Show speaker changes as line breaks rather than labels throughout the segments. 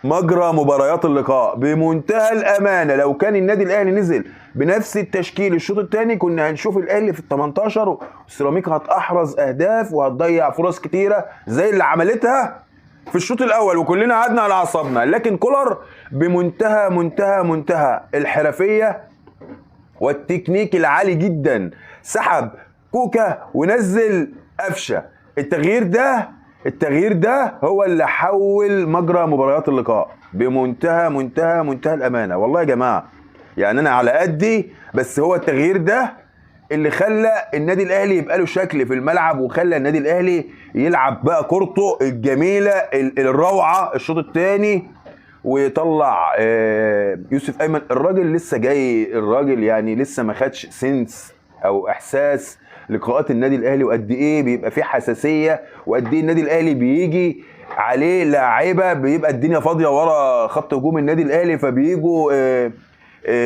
مجرى مباريات اللقاء. بمنتهى الامانة لو كان النادي الاهلي نزل بنفس التشكيل الشوط الثاني كنا هنشوف الاهلي في ال 18، وسيراميكا هتحرز اهداف وهتضيع فرص كتيرة زي اللي عملتها في الشوط الاول، وكلنا قعدنا على اعصابنا. لكن كولر بمنتهى منتهى منتهى الحرفية والتكنيك العالي جدا سحب كوكا ونزل قفشه. التغيير ده هو اللي حول مجرى مباريات اللقاء بمنتهى منتهى منتهى الامانة. والله يا جماعة يعني انا على قدي، بس هو التغيير ده اللي خلى النادي الاهلي يبقى له شكل في الملعب، وخلى النادي الاهلي يلعب بقى كورته الجميلة الروعة الشوط الثاني، ويطلع يوسف ايمن. الراجل لسه جاي، الراجل يعني لسه ما خدش سنس او احساس لقاءات النادي الاهلي، وقد ايه بيبقى فيه حساسية، وقد ايه النادي الاهلي بيجي عليه لاعيبه بيبقى الدنيا فاضية ورا خط هجوم النادي الاهلي، فبيجوا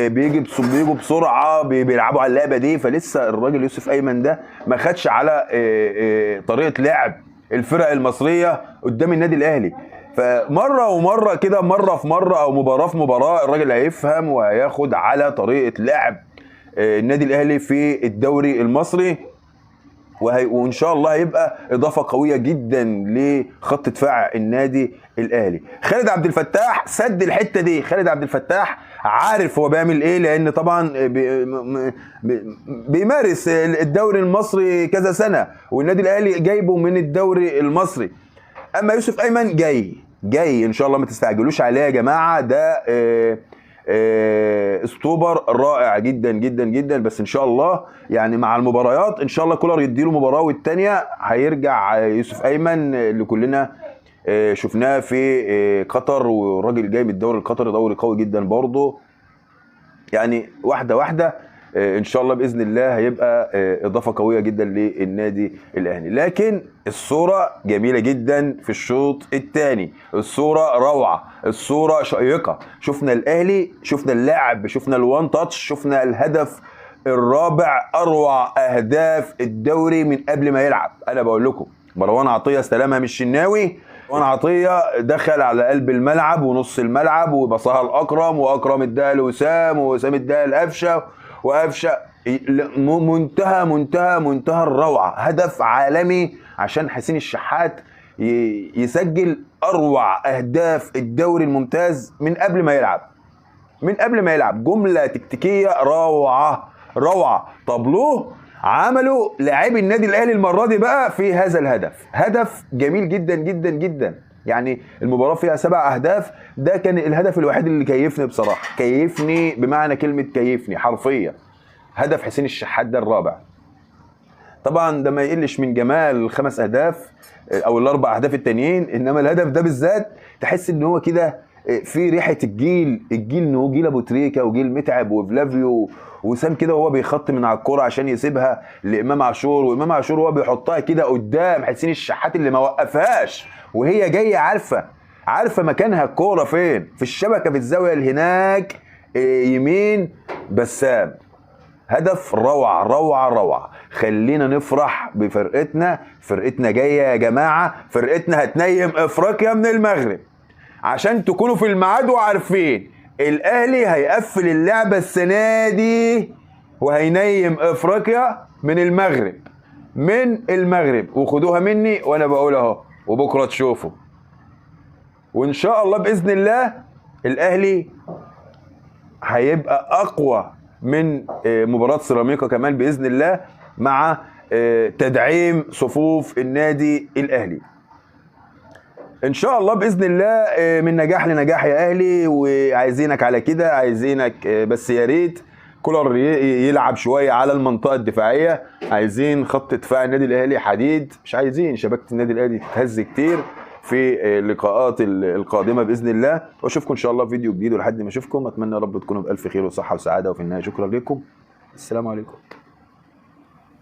بيجوا بسرعة، بيلعبوا على اللعبة دي. فلسه الراجل يوسف ايمن ده ما خدش على طريقه لعب الفرق المصرية قدام النادي الاهلي. فمره ومرة كده، مرة في مرة او مباراة في مباراة، الراجل هيفهم وهياخد على طريقه لعب النادي الاهلي في الدوري المصري، وان شاء الله هيبقى اضافه قوية جدا لخط دفاع النادي الاهلي. خالد عبد الفتاح سد الحتة دي، خالد عبد الفتاح عارف هو بيعمل ايه، لان طبعا بيمارس الدوري المصري كذا سنة، والنادي الاهلي جايبه من الدوري المصري. اما يوسف ايمن جاي ان شاء الله، ما تستعجلوش عليه يا جماعة، ده stopper رائع جدا جدا جدا. بس ان شاء الله يعني مع المباريات ان شاء الله كولر يديله مباراة والتانية هيرجع يوسف ايمن اللي كلنا شفناه في قطر، والراجل جاي من الدوري القطري، دوري قوي جدا برضه. يعني واحدة واحدة ان شاء الله باذن الله هيبقى اضافه قوية جدا للنادي الاهلي. لكن الصورة جميلة جدا في الشوط الثاني، الصورة روعه، الصورة شيقة. شفنا الاهلي، شفنا اللعب، شفنا الوان تاتش، شفنا الهدف الرابع، اروع اهداف الدوري من قبل ما يلعب. انا بقول لكم مروان عطية استلمها من الشناوي، مروان عطية دخل على قلب الملعب ونص الملعب وبصها لاكرم، واكرم اداها لوسام، ووسام اداها لقفشه، وقفشه. منتهى منتهى منتهى الروعة، هدف عالمي عشان حسين الشحات يسجل اروع اهداف الدوري الممتاز من قبل ما يلعب، من قبل ما يلعب. جملة تكتيكية روعه روعه. طابلوه عملوا لاعبي النادي الاهلي المرة دي بقى في هذا الهدف، هدف جميل جدا جدا جدا. يعني المباراة فيها 7 اهداف، ده كان الهدف الوحيد اللي كيفني بصراحة، كيفني بمعنى كلمة كيفني حرفيا، هدف حسين الشحات ده الرابع. طبعا ده ما يقلش من جمال ال5 اهداف او ال4 اهداف التانيين، انما الهدف ده بالذات تحس ان هو كده في ريحه الجيل ان هو جيل ابو تريكه وجيل متعب وفلافيو وسام كده، وهو بيخط من على الكورة عشان يسيبها لامام عاشور، وامام عاشور وهو بيحطها كده قدام حسين الشحات اللي ما وقفهاش، وهي جاية عارفه مكانها الكورة فين، في الشبكة في الزاوية اللي هناك يمين بسام. هدف روعه روعه روعه. خلينا نفرح بفرقتنا، فرقتنا جاية يا جماعة، فرقتنا هتنيم افريقيا من المغرب. عشان تكونوا في الميعاد وعارفين الاهلي هيقفل اللعبة السنة دي وهينيم افريقيا من المغرب، من المغرب. وخدوها مني وانا بقول اهو، وبكره تشوفوا. وان شاء الله باذن الله الاهلي هيبقى اقوى من مباراة سيراميكا كمان باذن الله، مع تدعيم صفوف النادي الاهلي ان شاء الله باذن الله. من نجاح لنجاح يا اهلي، وعايزينك على كده، عايزينك بس يا ريت كولر يلعب شوية على المنطقة الدفاعية. عايزين خط دفاع النادي الاهلي حديد، مش عايزين شبكة النادي الاهلي تتهز كتير في اللقاءات القادمة باذن الله. واشوفكم ان شاء الله في فيديو جديد، ولحد ما اشوفكم اتمنى يا رب تكونوا بالف خير وصحة وسعادة. وفي النهاية شكرا لكم، السلام عليكم.